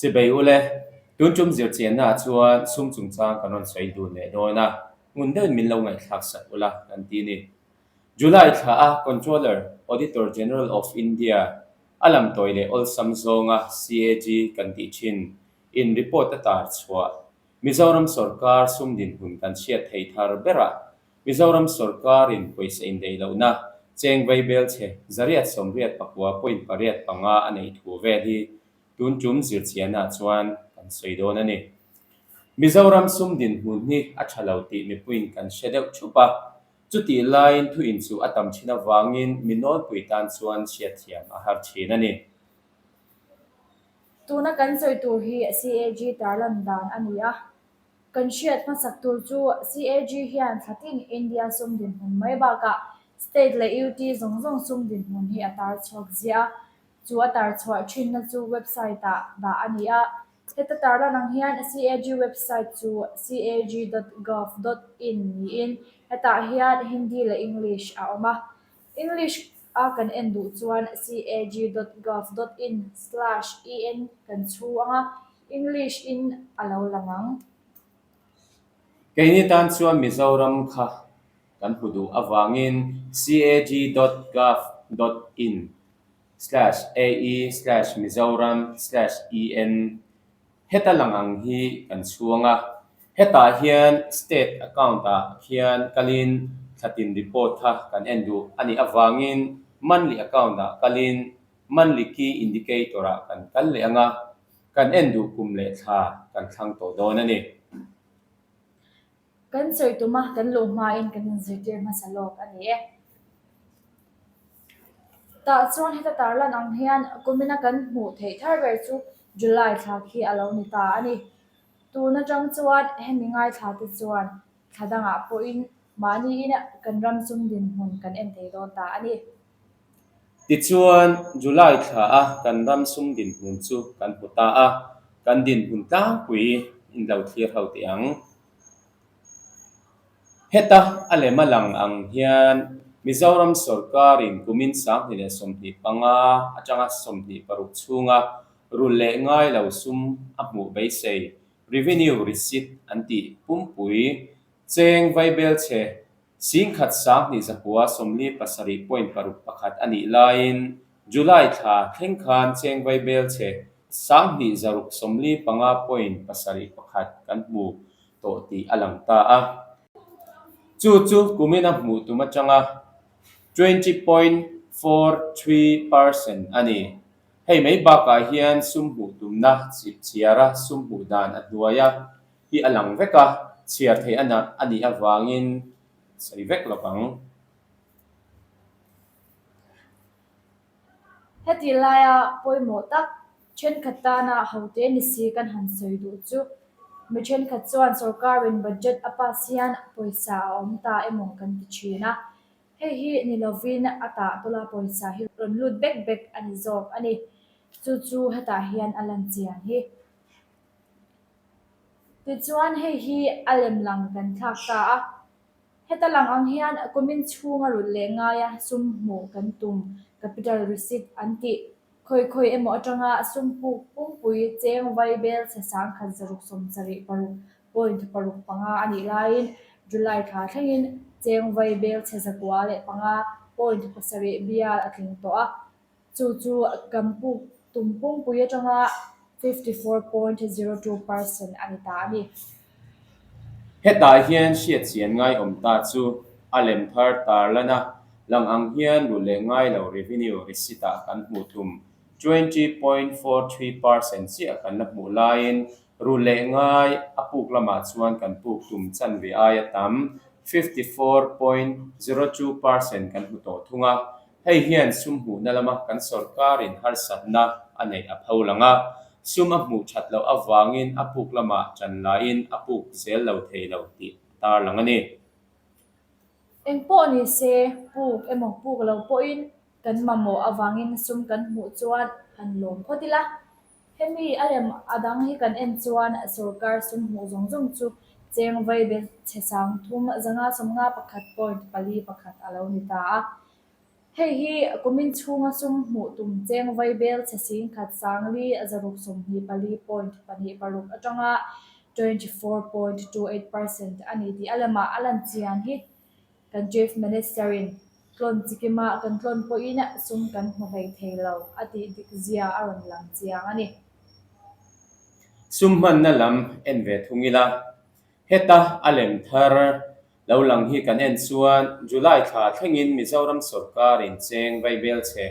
Chibei ule, tun tum zirchiannaah chuan sum chungchang kan rawn sawi dun leh dawn a, hmun deuhin min lo ngaihthlak sak ula kan ti ni. July thla a Controller, Auditor General of India, a lamtawi leh awlsam zawnga CAG kan tih thin in report a tar chhuah Mizoram sawrkar sum dinhmun kan hriat thei thar berah Mizoram sawrkarin pawisa indeih lohna cheng vaibel chhe 189.85 a neih thu vel hi tun tum zirchianah chuan kan sawi dawn a ni. Mizoram sum dinhmun hi a tha lo tih mipuiin kan hre deuh thup a, chutih laiin thu inchuh a tam thin avangin mi nawlpui tan chuan hriatthiam a har thin a ni. Tuna kan sawi tur hi CAG tarlan dan a ni a. Kan hriat hmasak tur chu CAG hian thlatin India sum dinhmun mai bakah state leh UT zawng zawng sum dinhmun hi a tar chhuak ziah a. Chu a tar chhuah thinna chu website-ah dah a ni a. Heta tarlan ang hian CAG website chu cag dot gov dot in niin hetah hian Hindi leh English a awm a. English a kan en duh chuan cag dot gov dot in slash en kan chhu ang a, English in a lo lang ang. Keini tan chuan Mizoram kha kan hmu duh avangin cag dot gov dot in slash ae slash mizoram slash en Heta lang ang hi kan chhuang a, hetah hian state account ah khian kalin thlatin report kha kan en duh a nih avangin monthly account ah kalin monthly key indicator ah kan kal leh ang a, kan en duh kum leh thla kan thlang tawh dawn a ni. Kan sawi tum a, kan luh hmain kan inzirtir hmasa lawk a ni e. Tah chuan heta tarlan ang hian kumina kan hmuh theih thar ber chu July thla khi a lo ni ta a ni. Tun atang chuan hemi ngaithla te chuan thla dangah pawhin mahniin kan ram sum dinhmun kan en thei dawn ta a ni. Tichuan, July thla a kan ram sum dinhmun chu kan hmu ta a, kan dinhmun tlangpui in lo thlir ho teh ang. Heta a lem a lang ang hian Mizoram sawrkarin kumin 2025 atanga 26 chhunga rul leh ngai lo sum a hmuh beisei revenue receipt an tih pumpui cheng vaibel chhe 10 1,947.61 a nih laiin July thla thleng khan cheng vaibel chhe 2,675.71 kan hmu tawh tih a lang ta a. Chu chu kumin a hmuh tum atanga 20.43 percent a ni. Hei mai bakah hian sum hmuh tumna chip chhiara sum hmuh dan a hnuai a hi a lang vek a, chhiar theih a nih avangin sawi vek lo ang. Heti laia pawimawh tak thenkhat tana hote ni si kan han sawi duh chu mi thenkhat chuan sorkarin budget a pass hian pawisa a awm ta emaw kan ti thin a, hei hi ni lovin a tah tawla pawisa hi rawn lut bek bek a ni zawk a ni. Chu chu hetah hian a lan chian hi. Tichuan hei hi a lem lang kan thlak ta a. Heta lang ang hian kumin chhunga rulh leh ngaia sum hmuh kan tum, capital receipt an tih. Khawi khawi emaw atanga sum puk pumpui cheng vai bel chhe 1776.65 a nih laiin July thla thlengin cheng vai bel chhe 905.7 bial a tling tawh a. Chu chu kan puk tum pumpui atanga 54.02 percent a ni ta a ni. Hetah hian hriatchian ngaiawm ta chu a lem thar tarlan a, lang ang hian rulh leh ngai lo revenue receipt ah kan hmuh tum 20.43 percent chiah kan la hmuh laiin rulh leh ngai a puk lamah chuan kan puk tum chanve aia tam 54.02 percent kan hmu tawh thung a. Hei hian sum hmuhna lama kan sawrkarin harsatna a neih a pho lang a, sum a hmuh that loh avangin a puk lamah ṭan laiin a puk zel lo thei lo tih a tarlang a ni. Eng pawh ni se, puk emaw puk lo pawhin kan mamawh avangin sum kan hmuh chuan han lawm phawt ila. Hemi a lem a dang hi kan en chuan sawrkar sum hmuh zawng zawng chu cheng vaibel chhe 3551.41 a lo ni ta a. Hei hi kumin chhunga sum hmuh tum cheng vaibel chhe singkhat sangli 624 point pahnih paruk atanga 24.28 percent a ni tih a lamah a lan chian hi kan Chief Minister-in tlawn chikima kan tlawn pawhin sum kan hmu hlei thei lo a tih dik zia a rawn lang chiang a ni. Sum hmanna lam en ve thung ila, heta a lem thar Lo lang hi kan en chuan July thla thlengin Mizoram sawrkarin cheng vaibel chhe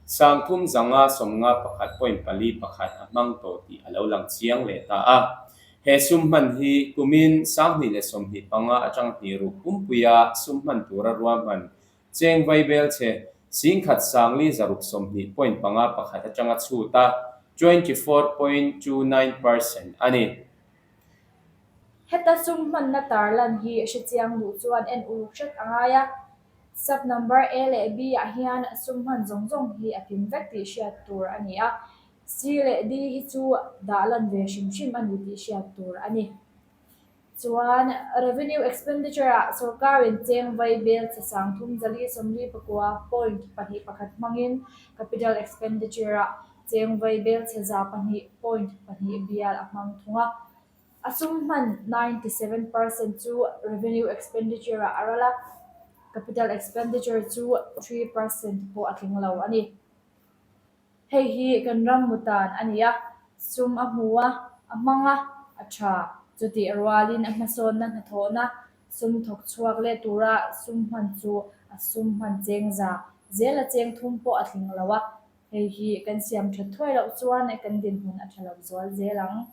3 zanga sawmnga pakhat point pali pakhat a hmang tawh tih a lo lang chiang leh ta a. He sum hman hi kumin 2025 atang hnih ruk pumpuia sum hman tura ruahman cheng vaibel chhe 10 sangli zaruk 20 point panga pakhat atanga chhut a, 24.29 percent a ni. Heta sum hmanna tarlan hi hrechiang duh chuan en uluk hret a ngai a, sub number A leh B ah hian sum hman zawng zawng hi a kim vek tih hriat tur a ni a, C leh D hi chu dah lan ve hrim hrim a ni tih hriat tur a ni. Chuan Revenue Expenditure ah sawrkarin cheng vai bel che sang thum zali sawmli pakua point pahnih pakhat hmangin Capital Expenditure ah Cheng vai bel chhe 200 point pahnih bial a hmang thung a, a sum hman 97 percent chu revenue expenditure ah a ral a, capital expenditure chu 3 percent pawh a tling lo a ni. Hei hi kan ram mutan a ni a, sum a hmu a, a hmang a, a tha. Chutih rualin a hmasawnna hnathawhna sum thawk chhuak leh tura sum hman chu a sum hman cheng za zel a cheng thum pawh a tling lo a, Hei hi kan siam that thuai loh chuan kan dinhmun a tha lo zual zel ang.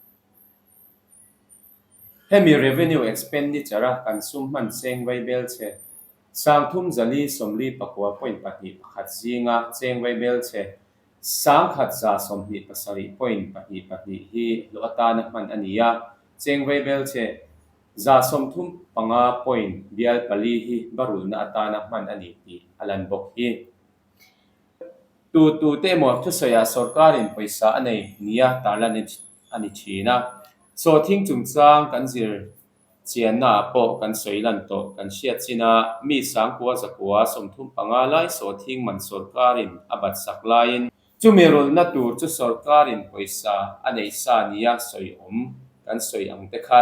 Hemi revenue expenditure a kan sum hman cheng vaibel chhe 3 zali sawmli pakua point pahnih pakhat zinga cheng vaibel chhe 100 127 point pahnih pahnih hi hlawh atana hman a ni a, cheng vaibel chhe 35 point bial pali hi barulhna atana hman a ni tih a lan bawk hi. Tu tu te emaw thusawiah sawrkarin pawisa a nei nia tarlan a ni thin a. Sawhthing chungchang kan zir chiannaah pawh kan sawi lan tawh kan hriat chin a, mi sangkua zakua 35 lai sawhthing man sawrkarin a bat sak laiin, chumi rulhna tur chu sawrkarin pawisa a neih sa nia sawi awm kan sawi ang te kha.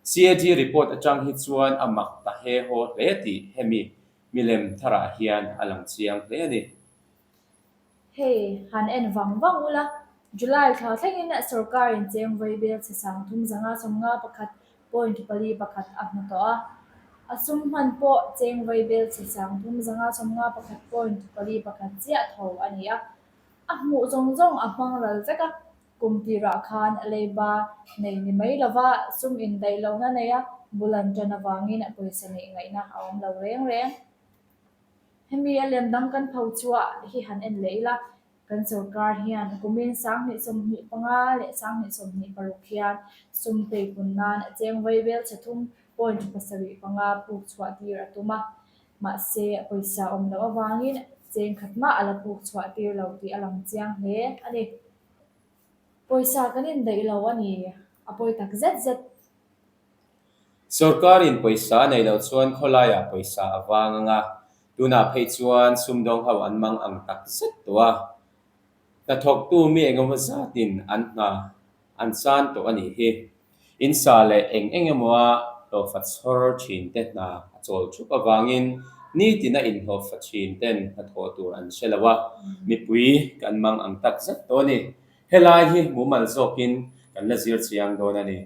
CAG report atang hi chuan a mak ta he haw hle tih hemi Milem tharah hian a lang chiang hle a ni. Hei, han en vang vang ula, July thla thlengin sawrkarin cheng vaibel chhe 3 zanga sawmnga pakhat point pali pakhat a hmu tawh a. A sum hman pawh cheng vaibel chhe 3 zanga sawmnga pakhat point pali pakhat chiah tho a ni a. A hmuh zawng zawng a hmang ral vek a, Kum tirah khan leiba nei ni mai lova sum indaih lohna neia bul an tan avangin pawisa neih ngaihna a awm lo reng reng. Hemi a lem dang kan pho chhuah hi han en leh ila, kan sawrkar hian kumin 2025 leh 2026 hian sum peipun nan cheng vaibel chhe thum point pasarih panga puk chhuah tir a tum a, mahse pawisa awm loh avangin cheng khat mah a la puk chhuah tir lo tih a lang chiang hle a ni. Pawisa kan indaih lo a ni, a pawi tak zet zet. Sawrkarin pawisa a neih loh chuan khawlaiah pawisa a vang ang a, tunah phei chuan sumdawng ho an mang ang tak zet tawh a. Hnathawktu mi engemaw zatin an hna an chan tawh a nih hi. Insa leh eng eng emawa hlawhfa chhawr thin te hna a chawl thup avangin nitina inhlawhfa thin ten hnathawh tur an hre lo a, mipui kan mang ang tak zet tawh a ni. Helai hi mumal zawkin kan la zir chiang dawn a ni.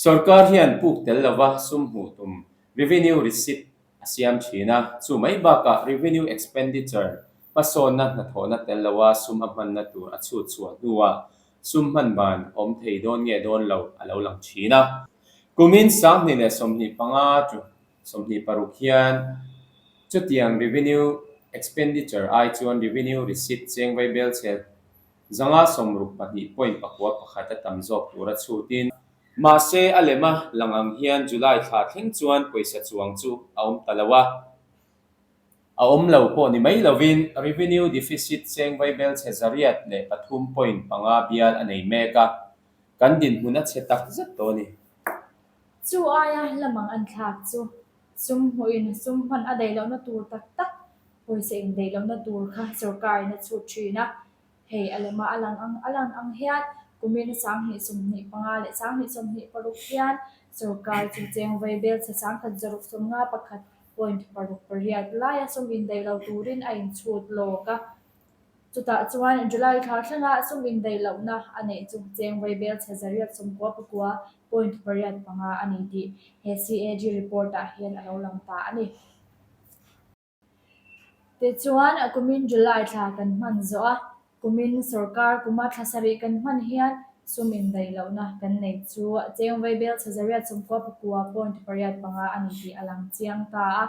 Sorkar hian puk tel lova sum hmuh tum revenue receipt a siam thin a, chu mai bakah revenue expenditure hmasawnna hnathawhna tel loa sum a hmanna tur a chhut chhuah hnuah Sum hman ban awm thei dawn nge dawn lo a lo lang thin a. Kumin 2025 chu 26 hian chutiang revenue expenditure ai chuan revenue receipt cheng vaibel chhe 562 point pakua pakhat a tam zawk tura chhutin, Mahse a lema lang ang hian July thla thleng chuan pawisa chuang chu a awm ta lo a. A awm lo pawh ni mai lovin revenue deficit cheng vaibel chhe 803 point panga bial a nei mek a, kan dinhmun a chhe tak zet tawh a ni. Chu aia lamang an thlak chu sum hmuhin sum hman a daih lohna tur tak tak. pawisa indaih lohna tur kha sorkarin a chhut thin a. Hei a lema a lang ang a lan ang hian kumin 2025 leh 2026 hian sorkar chu cheng vawi bel chhe 10,651 point paruk pariat laia sum indaih lo turin a inchhut lawk a. Chutah chuan July thla thlengah sum indaih lohna a neih chu cheng vawi bel chhe 899 point pariat panga a ni tih he CAG report-ah hian a lo lang ta a ni. Tichuan, kumin July thla kan hman zawh a, kumin sorkar kuma thla sarih kan hman hian sum indaih lohna kan neih chu cheng vaibel chhe 899 point pariat panga a ni tih a lang chiang ta a.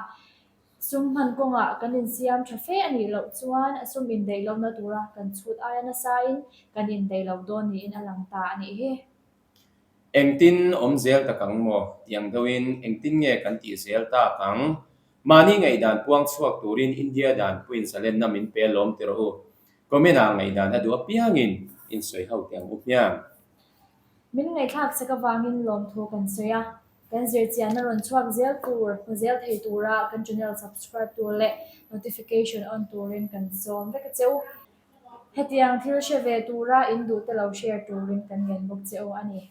Sum hman kawngah kan insiam tha fe a nih loh chuan sum indaih lohna tura kan chhut aia nasain kan indaih lo dawn niin a lang ta a nih hi. Engtin awm zel tak ang maw? Tiang deuhin engtin nge kan tih zel tak ang? Mahni ngaihdan puang chhuak turin India dan puin zalenna min pe lawm ti rawh u. Comment ah ngaihdan a duh apiangin in sawi ho teh ang u hmiang. Min ngaihthlak chak avangin lawmthu kan sawi a, kan zirchianna rawn chhuak zel tur, hmu zel thei tura kan channel subscribe tur leh notification on turin kan sawm vek a che u. Hetiang thil hre ve tura in duh te lo share turin kan ngen bawk che u a ni.